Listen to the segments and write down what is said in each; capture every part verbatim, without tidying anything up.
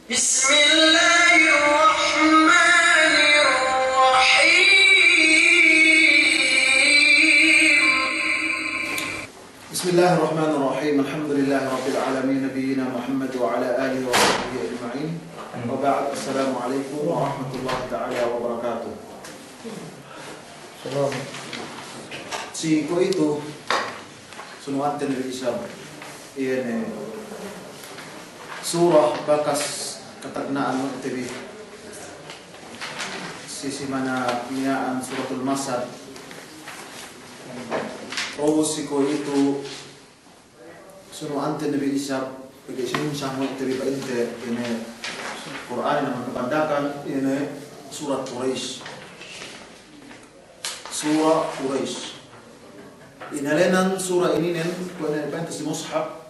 بسم الله الرحمن الرحيم. بسم الله الرحمن الرحيم. الحمد لله رب العالمين. نبينا محمد وعلى آله وصحبه أجمعين. وبعد. السلام عليكم ورحمة الله تعالى وبركاته. Salam. Si kuwe'itu, sunu'ante ne bi isab, iye ne sura bakas katagna'an we' te bi, si simana miya'an Suratul Masad. O, si kuwe'itu, sunu'ante ne bi isab, pegge' sinunsang we' te bi pa'inte, ine Kur'an ne makapandakan, ine Surat Quraysh. Sura Quraysh. Inēnan sura ininen, kuwe' ne pa'inte si mushaf,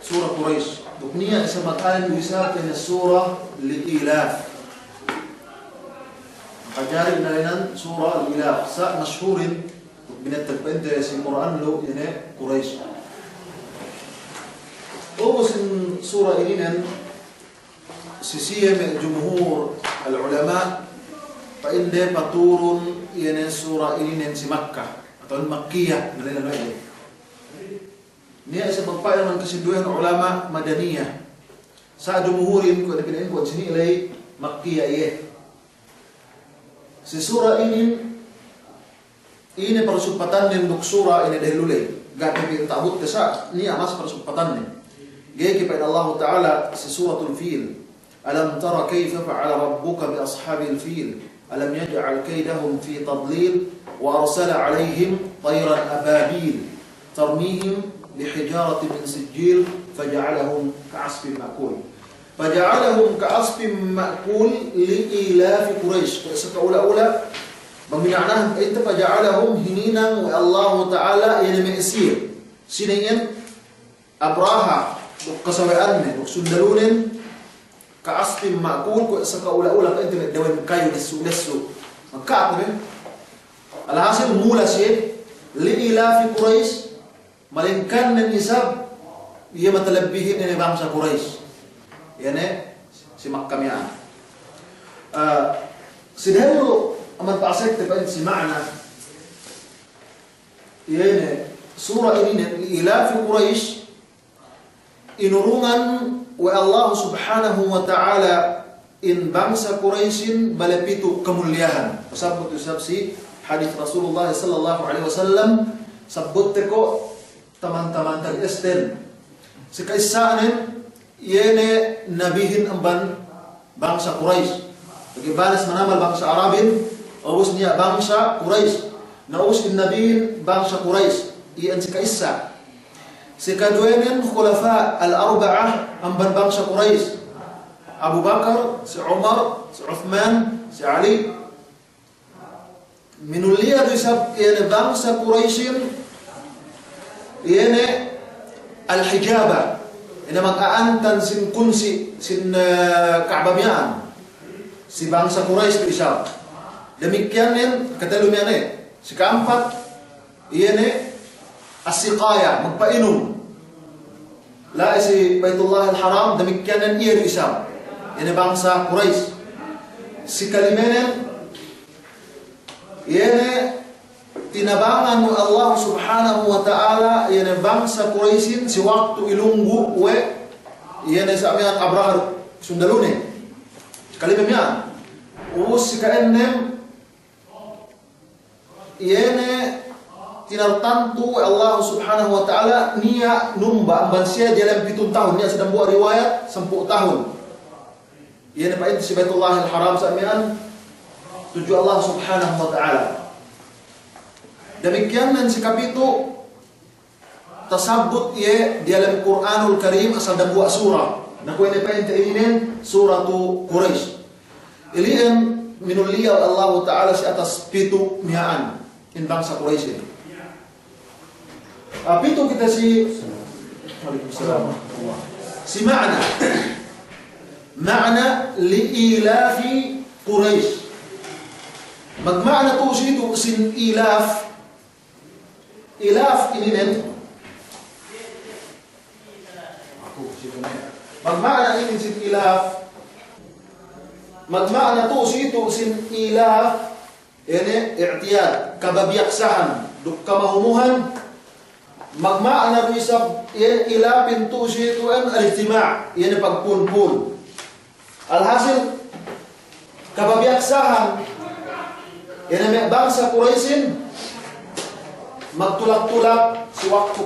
Sura Quraysh. Duk niya' isab mag'anen du isab ine Sura Li-ilaf. Makajari inēnan Sura Li-ilaf. Sa' mashhurin, duk binettag pa'inte si Kur'an lu ine Quraysh. Ubus in sura ininen, si siye me' jumhur al-ulama, pa'inde paturun iye ne sura ininen si Makkah, atawa Makkiyah, inēnan we' de. Niya' isab magpa'in amban kasinduwehan ulama Madaniyah. Sa' jumhurin kuwe' ne pina'in kuwe' sini ley Makkiyah iye. Si sura inin, ine parsuppatannen duk sura ine dehellu ley. Ga' pe pa'in ta'abutte sa', niya' mas parsuppatannen. Ga'i ke pa'in Allahu Ta'ala si Suratul Fil. ألم تر كيف فعل ربك بأصحاب الفيل ألم يجعل كيدهم في تضليل وأرسل عليهم طيرا أبابيل ترميهم بحجارة من سجيل فجعلهم كعصف مأكول. فجعلهم كعصف مأكول لإيلاف قريش. Kuwe' saka ula-ula, bang mina'nahan pa'inte فجعلهم hininang we' Allahu Ta'ala iye ne me' siye. Sine iyan? Abraha, duk kasawe'anne, duk sundalunen, كعصف مأكول, kuwe' saka ula-ula pa'inte me' dawen kayu lessu'-lessu'. Magka'at ne be. Alhasil mula siye, لإيلاف قريش, malingkan ne isab, iye matalebbihin ine bangsa Quraysh. Iye ne, si Makkah miya'an. Ah, si dehellu amban pa'asekte pa'in si ma'na, iye ne, sura ininen, لإيلاف قريش, inurungan we' Allah Subhanahu wa Ta'ala in bangsa Qurayshin bale pitu' kamulliyahan. Tasabbut isab si hadis Rasulullah sallallahu alaihi wasallam, sabbutte ko' taman-taman tag esten. Si ka'issanen, iye ne nabihin amban bangsa Quraysh. Pegge' banes manamal bangsa Arabin, ubus niya' bangsa Quraysh. Na ubus in nabihin bangsa Quraysh. Iyan si ka'issa. Si kaduwenen khulafa al-arba'ah amban bangsa Quraysh. Abu Bakar, si Umar, si Uthman, si Ali. Minulliya du isab iye ne bangsa Qurayshin, iye ne al-hijaba, iye ne maga'antan sin kunsi' sin, eh, Ka'bah miya'an. Si bangsa Quraysh du isab. Damikkiyan nen, katellu miya'an ne. Si ka'ampat, iye ne as-siqaya, magpa'inum. La'i si Baitullahil Haram, damikkiyan nen iye du isab. Iye ne bangsa Quraysh. Si kalimenen, iye ne tinabangan we' Allah Subhanahu wa Ta'ala, iye ne bangsa Qurayshin si waktu ilunggu' we', iye ne sa' miya'an Abraha duk sundalune. Si kalime miya'an. Ubus si ka'ennem, iye ne tinartantu we' Allah Subhanahu wa Ta'ala niya' numba amban siye diyalem pitun tahun, niya' si dambuwa' riwayat sampū' tahun. Iye ne pa'inte si Baitullahil Haram sa' miya'an tudju Allah Subhanahu wa Ta'ala. Damikkiyan nen si kapitu', tasabbut iye diyalem Kur'anul Karim asal dambuwa' sura. Na kuwe' ne pa'inte ininen Suratu Quraysh. Ili'en minulliya Allahu Ta'ala si atas pitu' miya'an in bangsa Qurayshin. Ah, pitu' kite si, wa'alaikum salam. Si ma'na. Ma'na li'ilafi Quraysh. Magma'na tu'u situ sin ilaf. Ilaf ininen. Aku, situ ne. Magma'na inin sin ilaf. Magma'na tu'u si itu sin ilaf, ine i'tiyad, kababiyaksahan, duk kamahumuhan. Magma'na du isab, ine ilafin tu'u si itu en al-ijtima', ine pagpunpun. Alhasil, kababiyaksahan, ine me' bangsa Kuraisin, magtulak-tulak si waktu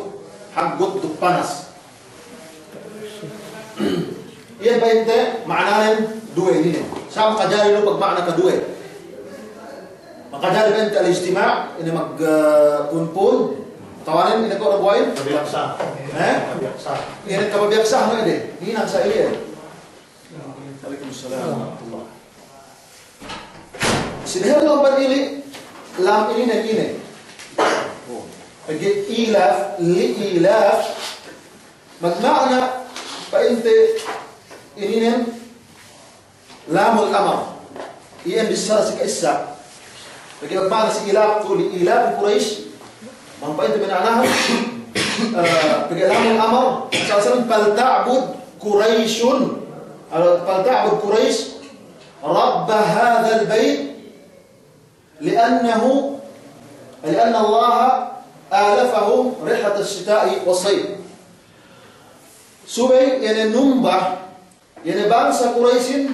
haggut duk panas. Iyan pa'inte ma'ananen duwe inin. Sa' makajari du pagma'na kaduwe. Makajari pa'inte al-ijtima', ine mag, eh, punpun. Tawanen, ine ko' buwain? Kabiyaksa. Eh? Kabiyaksa. Ine kababiyaksa, ine de. Hinang sa' ili'en. Wa'alaikum salam warahmatullah. Sine hep lamban ili, lam inin ine. Pegge' ilaf, li ilaf. Magma'na pa'inte ininen lamul amar. Iyan bissara si ka'issa. Pegge' magma'na si ilaf tu' li ilafi Quraish. Bang pa'inte ma'anahan, eh, pegge' lamul amar, asal-asalnen, "Falta'bud Quraishun." Eh, "Falta'bud Quraish rabba hadzal bait, li'annahu, li'anna Allaha alafahum rihlatash shita'i was sayf." Subey iyene numba, iyene bangsa Kuraisin,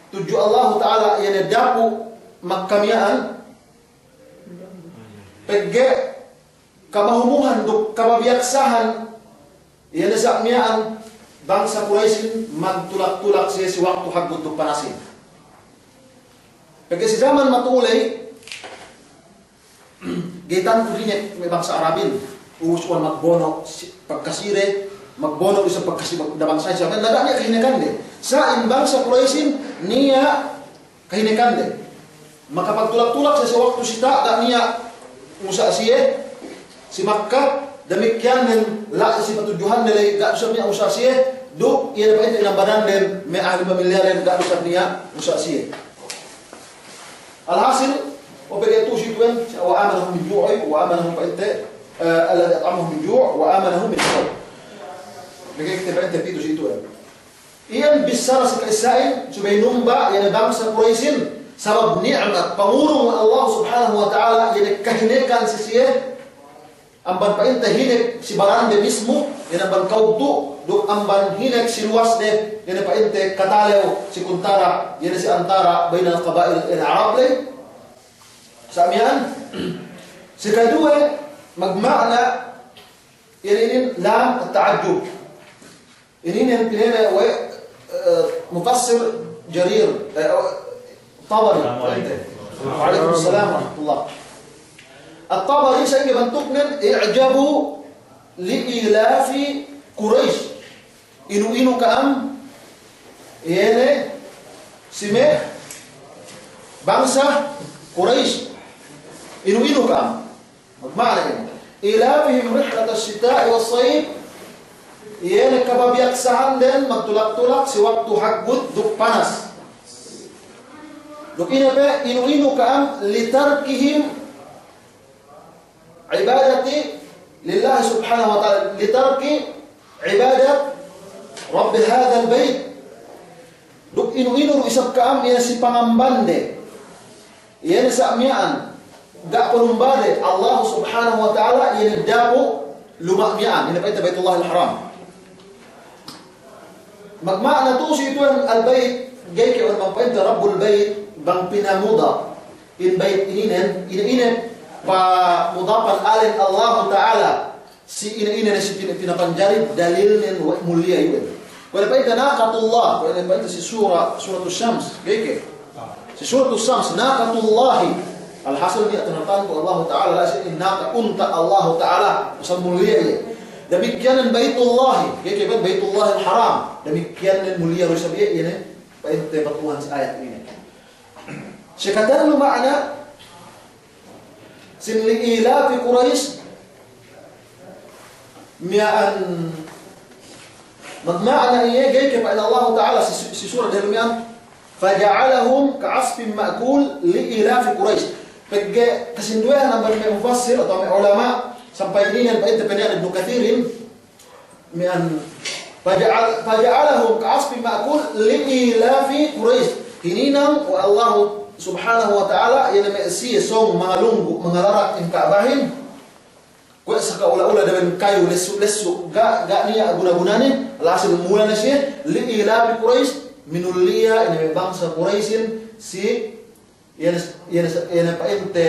tudju Allahu Ta'ala iyene dapu' Makka miya'an, pegge' kamahumuhan duk kababiyaksahan, iyene sa' miya'an bangsa Kuraisin magtulak-tulak siye si waktu haggut duk panasin. Pegge' si jaman matu'u ley, ga'i tantu hinek me' bangsa Arabin, ubus uwan magbono' si, pagkaside, magbono' isab pagkasi, da bangsa Islam, na ga' niya' kahinekande. Sa' in bangsa Kuraisin niya' kahinekande. Makapagtulak-tulak siye si waktu sita', ga' niya' ngusa' siye si Makka, damikkiyan nen la'i si patudjuhande ley, ga' du isab niya' ngusa' siye, duk iye pa'inte inambananden, me' ahli pamilyanden, ga' du isab niya' ngusa' siye. Alhasil, o pegge' tu'u si itu en, wa amanahum min ju', wa amanahum pa'inte, eh, alladhi at'amahum min ju', wa amanahum min khawf. Pegge' kite pa'inte pitu si itu en. Iyan bissara si ka'issa'in, subey numba, iyene bangsa Kuraisin, sabab ni'mat, pangurung Allah Subhanahu wa Ta'ala, iyene kahinekan si siye, amban pa'inte hinek si barande mismu, iyene amban kawtu, duk amban hinek si luwasde, iyene pa'inte katalew si kuntara, iyene si antara bainal qaba'il al-Arab ley. Sa' miya'an, si kaduwe, magma'na, iyene inin lam at-ta'ajjub. Inin pinene' we', eh, mufassir Jarir, eh, Tabari. Assalamu alaikum. Wa alaikum salam wa rahmatullah. At-Tabari sa'ingge bantuknen, i'jabu li ilafi Quraish. Inu-inu ka'am, iyene si me' bangsa Quraish. Inu-inu ka'am. Magma'na inin. Ilafihim rihlatash shita'i was sayf. Iyene kababiyaksahanden magtulak-tulak si waktu haggut duk panas. Duk ine pe inu-inu ka'am litarkihim ibadati lillahi subhanahu wa ta'ala, litarki ibadat rabbi hadzal bait. Duk inu-inu du isab ka'am iyene si pangambande. Iyene sa' miya'an, ga' panumbade Allah Subhanahu wa Ta'ala, iyene dapu' luma' miya'an, iyene pa'inte Baitullahil Haram. Magma'na tu'u si itu en al-bait, ga'i ke unu bang pa'inte Rabbul Bait, bang pinamuda. In bait ininen, ine-ine pamudapan alen Allahu Ta'ala. Si ine-ine ne si pina-, pinapanjari dalilnen we' muliya iwen. Kuwe' ne pa'inte naqatullah, kuwe' ne pa'inte si sura, Suratus Shams, ga'i ke? Si Suratus Shams, naqatullahi. Alhasil niya' tinatantu Allahu Ta'ala, la'i si naqa, unta' Allahu Ta'ala, pasal muliya iye. Damikkiyan Baitullahi, ga'i ke, Baitullahil Haram. Damikkiyan ne muliya du isab iye, iye ne pa'inte patuhan si ayat inin. Si katellu ma'ana, sin li ilafi Quraish, miya'an, magma'ana iye, ga'i ke pa'in Allahu Ta'ala si, si sura dehellu miya'an, "Faja'alahum ka'asfin ma'kul li ilafi Quraish." Pegge' kasinduwehan amban me' mufassir atawa me' ulama', sampay inin pa'inte peni'an Ibnu Kathirin, miya'an Faja'al-, faja'alahum ka'asfin ma'kul li'ilafi Quraish. Hininang we' Allahu Subhanahu wa Ta'ala, iye ne me' siye sōng mangalunggu', mangalarak in Ka'bahin. Kuwe' saka ula-ula dawen kayu lessu'-lessu', ga', ga' niya' guna-gunane, alhasil mula ne siye, li'ilafi Quraish, minulliya, iye ne me' bangsa Quraishin, si Iye ne, iye ne, iye ne pa'inte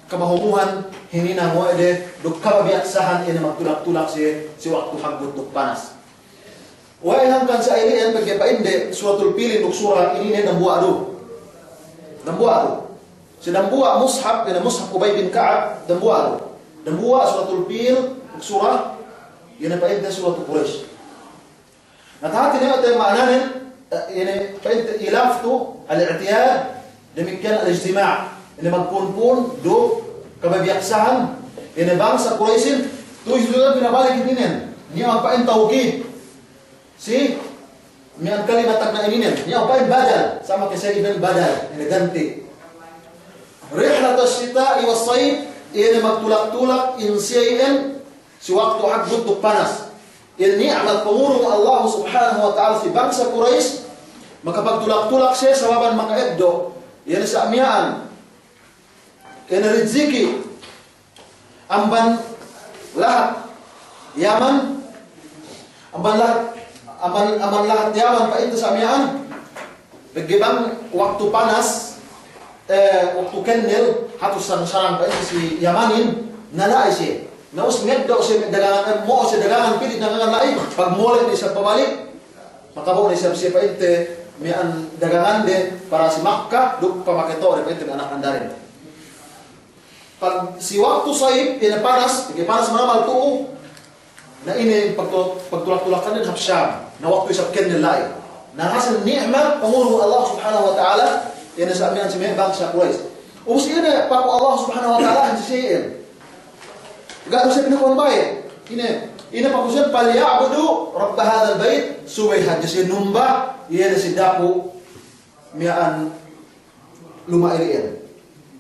kamahumuhan hininang we' de duk kababiyaksahan iye ne magtulak-tulak si, si waktu haggut duk panas. We' hangkan sa ili'en pegge' pa'inde Suratul Fil duk sura ininen dambuwa' du. Dambuwa' du. Si dambuwa' mushaf, iye ne mushaf Ubay bin Ka'ab, dambuwa' du. Dambuwa' Suratul Fil duk sura, iye ne pa'inte Suratul Quraish. Na tahati ne te ma'ananen, eh, ine, pa'inte ilaf tu al-i'tiyad, damikkiyan al-ijtima'. Ine magpunpun, duk kababiyaksahan, ine bangsa Quraishin, tu isu pinabalik ininen. Niya' pa'in tawkid. Si, miya'an kalimat tagna' ininen. Niya' pa'in badal, sama ke siye iben badal, ine ganti'. Rihlatash shita'i was-sayf, ine magtulak-tulak, in siye iyan, si waktu haggut duk panas. In ni'mat pangurung Allah Subhanahu wa Ta'ala si bangsa Quraish, makapagtulak-tulak siye sababan maka'eddo'. Iye ne sa' miya'an. Iye ne rijiki. Amban lahat Yaman. Amban lahat, amban, amban lahat Yaman pa'inte sa' miya'an. Pegge' bang waktu panas, eh, waktu kennel, hatus sarang-sarang pa'inte si Yamanin, na la'i siye. Na ubus ngeddo' siye me' dagangan, eh, mo'o siye dagangan, pī dagangan la'i, pagmole' ne isab pabalik, makabo'o ne isab siye pa'inte miya'an dagangande para si Makka, duk pamaketo'o de pa'inte me' anak andaren. Pag si waktu sayf, ine panas, pegge' panas manamal tu'u, na ine pagtu-, pagtulak-tulakan den hap Sham, na waktu isab kennel la'i. Na hasil ni'mat pangurung Allah Subhanahu wa Ta'ala, ine sa' miya'an si me' bangsa Quraish. Ubus ine paku Allah Subhanahu wa Ta'ala, han si siye iyan. Ga' du siye pinakuhan baye'. Ine, ine paku siye, "Falya'budu rabba hadhal bait," subey hadja siye numba, iye ne si dapu' miya'an luma' ili'en.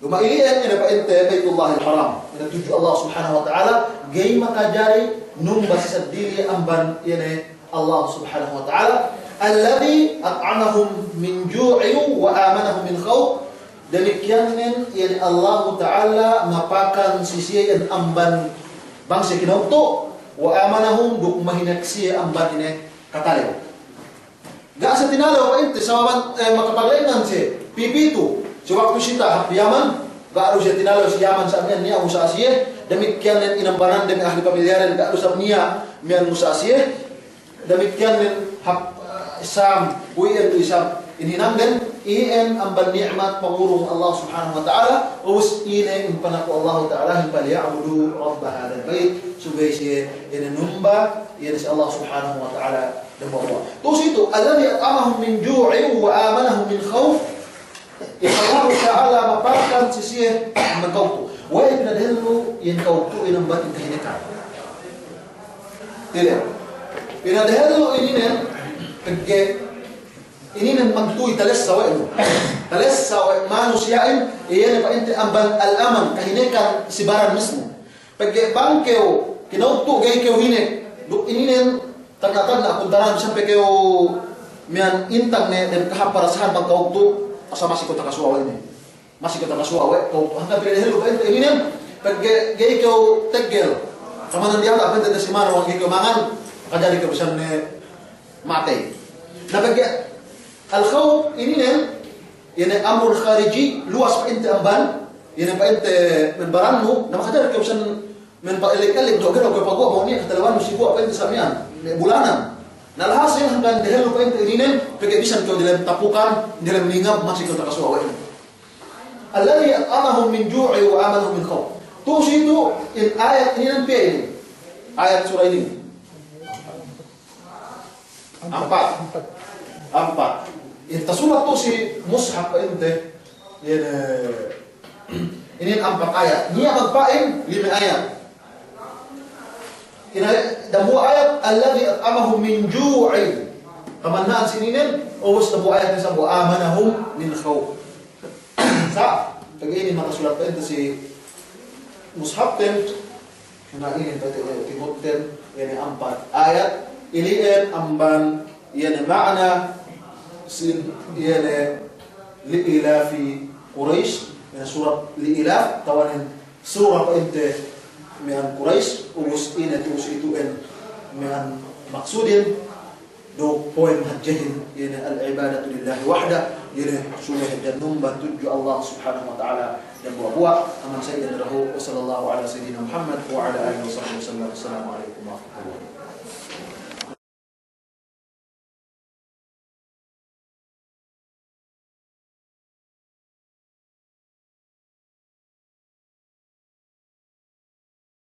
Luma' ili'en, ine pa'inte Baitullahil Haram. Ine tudju Allah Subhanahu wa Ta'ala, ga'i makajari numba si seddili amban ine Allah Subhanahu wa Ta'ala. Alladhi at'amahum min ju'in wa amanahum min khawf. Damikkiyan nen, ine Allahu Ta'ala mapakan si siye iyan amban bang siye kinawtu', wa amanahum duk mahinek siye amban ine katalew. Ga' siye tinalew pa'inte, sababan, eh, makapaglengngan siye, pipitu, si waktu sita hap Yaman, ga' du siye tinalew si Yaman sa' miya'an niya' musa'a siye, damikkiyan nen inambanan dem ahli pamilyaren, ga' du sa' niya' miya'an musa'a siye, damikkiyan nen hap, eh, Sham, kuwe' iyan du isab in hinangden, iyan amban ni'mat pangurung Allah Subhanahu wa Ta'ala, ubus ine in panaku Allah Ta'ala, hin, "Falya'budu rabba hadhal bait," subey siye ine numba, iye ne si Allah Subhanahu wa Ta'ala. Dambuwa'-buwa'. Tu'u si itu, "Alladhi at'amahum min ju'in wa amanahum min khawf." In Allahu Ta'ala mapakan si siye amban kawtu'. We'ey pinadehellu in kawtu' in amban in kahinekan? Tile. Pinadehellu ininen, pegge' ininen magtuwi talessa we' nu. Talessa we' manusiya'in, iye ne pa'inte amban al-aman, kahinekan si baran mismu. Pegge' bang kew kinawtu' ga'i kew hinek, duk ininen tagna'-tagna' kuntaran, sampay kew miya'an intang ne dem kahāp parasahan bang kawtu', asal masi kew takasuwa we' ne. Masi kew takasuwa we' kawtu'. Hangkan pinadehellu pa'inte ininen, pegge' ga'i kew teggel. Kamanan diyata' pa'inte si manu ga'i kew mangan, makajari kew bisan ne matey. Na pegge' al-khawf ininen, iye ne amrun khariji, luwas pa'inte amban, iye ne pa'inte me' barannu, na makajari kew bisan me' pa'elek-elek, duk ga'i kew paguwa' mo'o niya' katalewannu si guwa' pa'inte sa' miya'an, me' bulanan. Na alhasil hangkan dehellu pa'inte ininen, pegge' bisan kew diyalem tapukan, diyalem lingab, masi kew takasuwa we' ne. Alladhi at'amahum min ju'in wa amanahum min khawf. Tu'u si itu, in ayat ininen piye inin? Ayat sura inin. Ampat. Ampat. Ampat. In tasulat tu'u si mushaf pa'inte, inin, inin ampat ayat. Niya' magpa'in lime ayat. Ine, dambuwa' ayat, "Alladhi at'amahum min ju'in." Kamana'an si ininen, ubus dambuwa' ayat isab, "Wa amanahum min khawf." Sa', pegge' inin matasulat pa'inte si mushaften, na inin pa'inte, eh, timutden, inin ampat ayat, Ili'en amban iye ne ma'ana sin iye ne li'ilafi Quraish, iye ne surat Li'ilaf, tawanin sura pa'inte miya'an Quraish, ubus ine tu'u si itu'en miya'an maksudin, duk poem hadjehin, iye ne al-ibadatu lillahi wahda, iye ne subey hadja numban tudju Allah subhanahu wa ta'ala dambuwa'-buwa', amban sa iye ne dahu', wa sallallahu ala sayyidina Muhammad wa ala alihi wa sahbihi wa sallam. Assalamu alaikum warahmatullahi wabarakatuh.